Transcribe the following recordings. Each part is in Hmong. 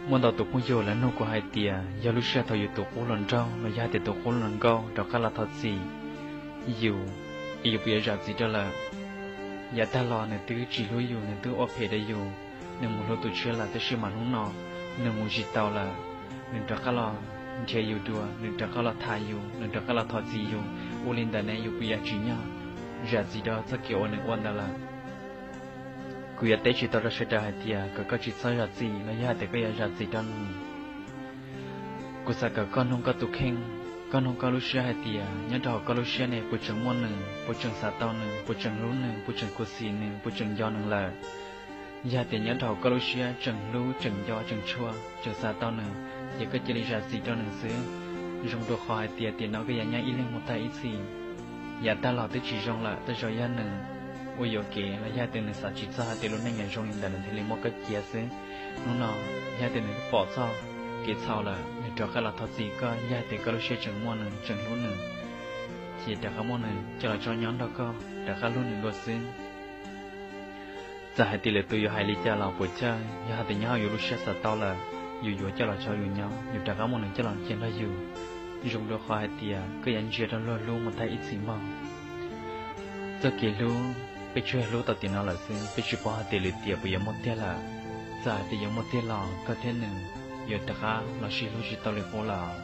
Muaj ntau tus phooj ywg lawv nug kuv hais tias yog lub sij hawm thaum yus tus qub hluas nraug los yog hais tias tus qub hluas nkauj rov qab los thov txim yus, es yus puas yuav zam txim rau lawm? Yav tag los nws twb tsis hlub yus, nws twb ua phem rau yus, nws mus hlub tus tshiab lawm, tab sis mas hnub no nws mus tsis tau lawm, nws rov qab los nrhiav yus dua, nws rov qab los tham yus, nws rov qab los thov txim yus, ua li ntawd ne yus puas yuav tsim nyog zam txim rau txoj kev uas nws ua ntawd lawm? Kuv yuav teb tsis tau rau sawv daws hais tias kom koj tsis txhob zam txim los yog hais tias koj yuav zam txim rau nws. Kuv xav kom koj nug koj tus kheej, koj nug koj lub siab hais tias nyob rau hauv koj lub siab ne puas tseem muaj nws, puas tseem xav tau nws, puas tseem hlub nws, puas tseem khuv xim nws, puas tseem nco nws lawm. Yog hais tias nyob rau hauv koj lub siab tseem hlub, tseem nco, tseem tshua, tseem xav tau nws, ces koj cia li zam txim rau nws xwb. Zoo dua qhov hais tias tiam no koj yuav nyob ib leeg mus tag ib txhis, yav tag los twb tsis zoo lawm, tej zaum yog nws ua yuam kev los yog hais tias nws xav tsis txog hais tias lub neej yuav zoo li ntawd nws thiaj li muab koj cia xwb. Hnub no yog hais tias nws pom txog kev txhaum lawm, nws rov qab los thov txim koj, yog hais tias koj lub siab tseem muaj nws, tseem hlub nws, ces rov qab muab nws coj los tso nyob nrog koj, rov qab hlub nws dua xwb. Txawm hais tias lwm tus yuav hais li cas los puas chawj, yog hais tias nyob hauv yus lub siab xav tau lawm, yus yuav coj los tso yus nyob, yus rov qab muab nws coj los cia nrog yus. Zoo dua qhov hais tias koj yuav ntsia rau luag hlub mus tag ib txhis mog. Txoj kev hlub peb tsuas hlub tau tiam no lawm xwb, peb tsis paub hais tias lwm tiam puas yuav muaj tiag lawm. Txawm hais tias yuav muaj tiag los koj thiab nws yuav rov qab los sib hlub tsis tau li qub lawm.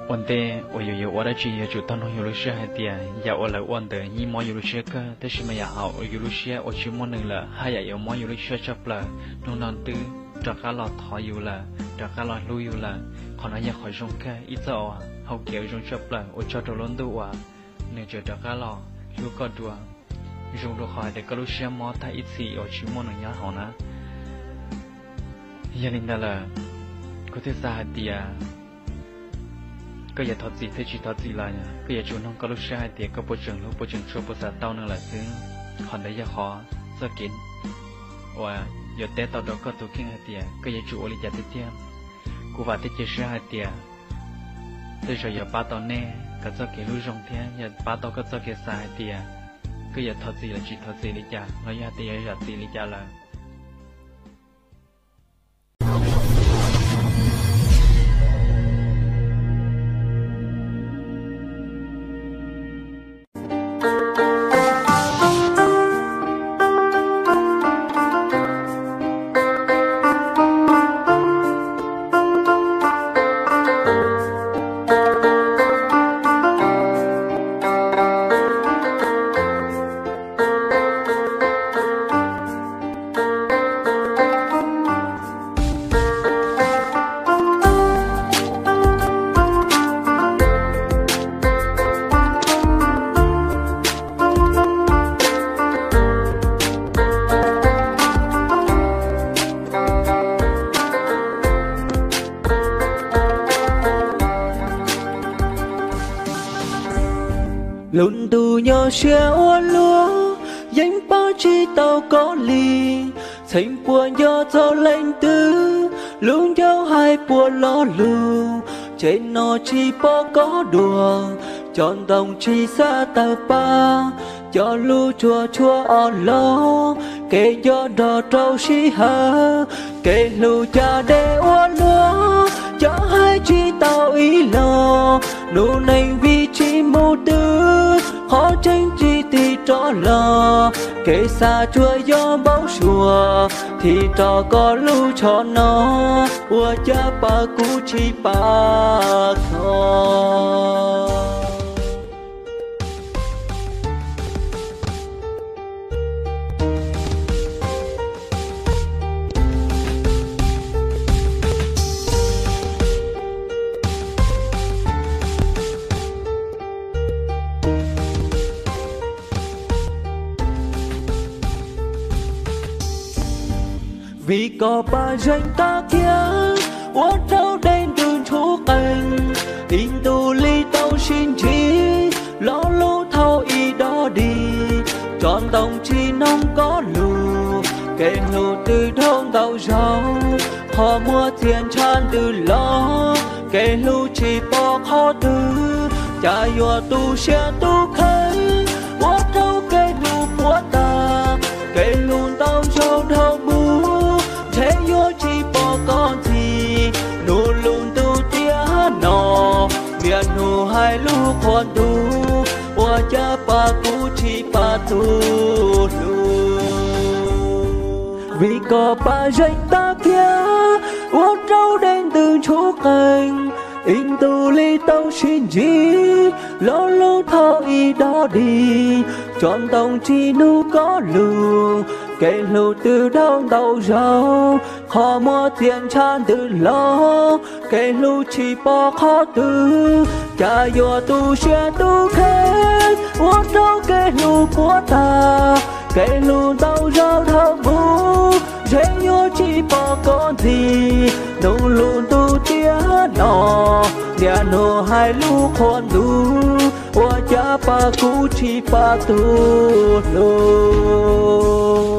Ua ntej uas yus yuav ua dab tsi yuav tsum tau nug yus lub siab hais tias yam uas lawv ua ntawd yeej mob yus lub siab kawg, tab sis mas yam hauv yus lub siab uas tsis muaj nws lawm haj yam yuav mob yus lub siab tshaj plaws. Hnub no twb rov qab los thov yus lawm, rov qab los hlub yus lawm, qhov no yog qhov zoo kawg, ib txoj uas hau kev uas zoo tshaj plaws uas tso rau lub ntuj uas nws tseem rov qab los hlub koj dua. Zoo dua qhov hais tias koj lub siab mob tag ib txhis uas tsis muaj nws nyob hauv na. Yog li ntawd lawm, kuv thiaj xav hais tias koj yuav thov txim thiab tsis thov txim los koj yuav tsum nug koj lub siab hais tias koj puas tseem hlub, puas tseem tshua, puas xav tau nws lawm xwb. Qhov ntawd yog qhov txoj kev uas yuav teb tau rau koj tus kheej hais tias koj yuav tsum ua li cas tiag tiag. Kuv vam thiab cia siab hais tias tej zaum yuav pab tau nej kom txoj kev hlub zoo thiab yuav pab tau koj txoj kev xav hais tias koj yuav thov txim los tsis thov txim li cas los yog hais tias yuav zam txim li cas lawm. Lub ntuj nyob siab ua luaj, yeej pab tsis tau koj li. Txheem puas nco txog leej twg, lub ncauj hais puas lo lus, ces no tsis pom koj dua. Cov ntoo tsis xav tawg pab, cov lus tsuag tsuag os los, kev nco nrog rau sij hawm, kev hlub cas deb ua luaj, cov hais tsis tau ib los. Lub neej vim tsis mus twg, qhov tseeb tsis tig rov los, kev xav tsuas yog npau suav, thim rau koj lub tsho no, ua cas pab kuv tsis pab koj. Vim koj pab zeej tag kiag, ua rau dej ntws ntshuv qees, ib ntus li tau sib ntsib, lo lus thaum ib dob dig, tso ntoo tsis noog koj lus, kev hlub twb dhau ntau zaus, qhov muag txias ntshav ntws los, kev hlub tsis pom qhov twg, cas yuav tu siab tu kheej, ua rau kev hlub puas tag, kev hlub ntau zaus dhau mus. hais lus qhuas ntuj, ua cas pab kuv tsis pab tus hlub? Vim koj pab zeem tag kiag, ua rau dej ntws ntshuv qees, ib ntus li tau sib ntsib, lo lus thaum ib dog dig, tsob ntoo tsis nug koj lus, kev hlub twb dhau ntau zaus, qhov muag txias ntsha ntws los, kev hlub tsis pom qhov twg, cas yuav tu siab tu kheej, ua rau kev hlub puas tag, kev hlub ntau zaus dhau mus, zeem yuav tsis pom koj ntxiv, nug lus ntuj tiam no, niaj hnub hais lus qhuas ntuj, ua cas pab kuv tsis pab tus hlub?